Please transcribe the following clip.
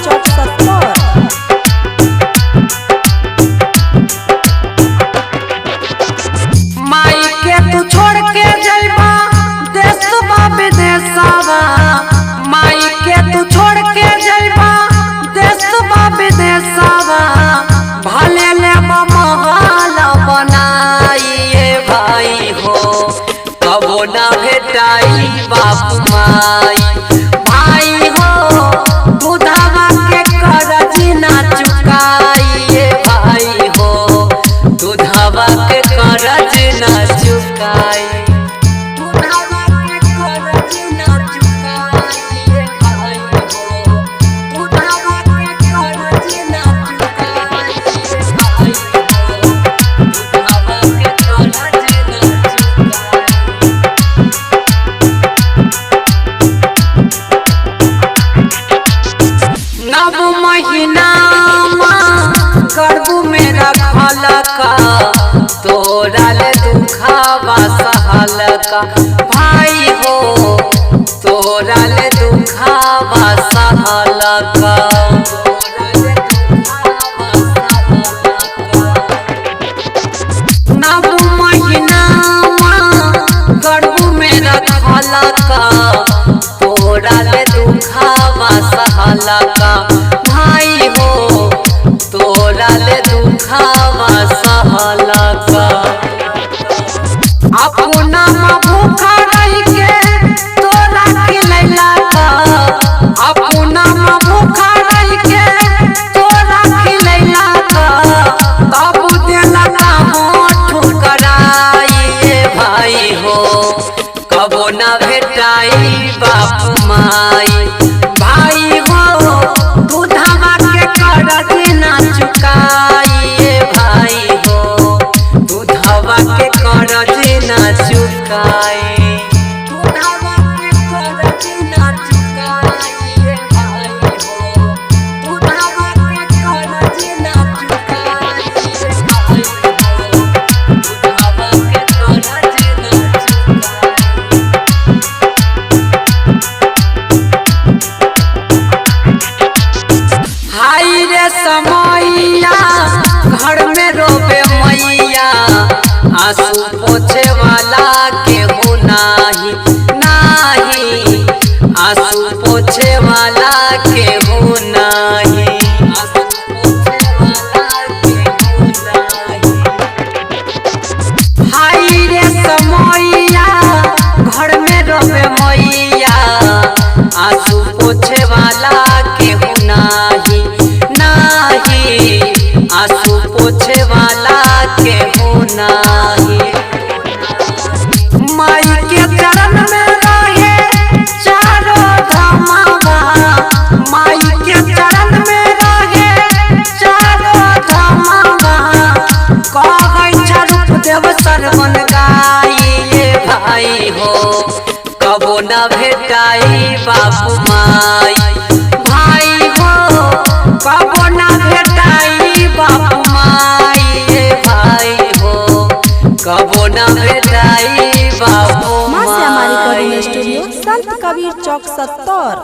चौक 70। माई के तू छोड़ के जइबा देशवा विदेशवा, माई के तू छोड़ के जइबा देशवा विदेशवा, भले ले महल बनाइए भाई हो, कबो ना भेटाई बाप माई। भाई हो दूधवा के कर्ज ना चुकाइए भाई हो, दूधवा के कर्ज ना चुकाई, दूधवा के कर्ज ना चुकाइए भाई हो, दूधवा के कर्ज ना चुकाइए भाई हो, दूधवा के कर्ज ना चुकाई। नव महीना गर्भ में रखलका, तोरा ले दुखावा सहलका। भाई हो तोरा ले दुखावा सहलका, नव महीना गर्भ में रखलका, तोरा ले दुखावा सहलका। भाई हो तोरा ले दुखावा सहलका, अपना माँ भूखा रह के तोरा खिलैलका, अपना माँ भूखा रह के तोरा खिलैलका, तब देलका होठ ठुकराइए भाई हो, कबो ना भेटाई बाप माई। भाई हो दूधवा के कर्ज ना चुकाइए भाई हो, दूधवा के कर्ज ना चुकाई, दूधवा के कर्ज ना चुकाइए भाई हो, दूधवा के कर्ज ना चुकाइए भाई हो, दूधवा के कर्ज ना चुकाई। हाय रे समैया घर में रोबे मैया, आंसू पोछे वाला केहू नाही नाही, आंसू पोछे वाला केहू नाही, आंसू पोछे वाला केहू नाही। हाय रे समैया घर में रोबे मैया, आंसू पोछे वाला केहू नाही नाही, आंसू पोछे वाला केहू नाही। माई के चरण में रहे चारों धामवा, माई के चरण में रहे चारों धामवा, कहै छ रूपदेव सरवन गाइए भाई हो, कबो न भेटाई बाप माई। भाई हो कबो न भेटाई बाप माई, भाई हो कबो न भेटाई बाप माँ श्यामा रिकॉर्डिंग माई। स्टूडियो, संत कबीर चौक 70।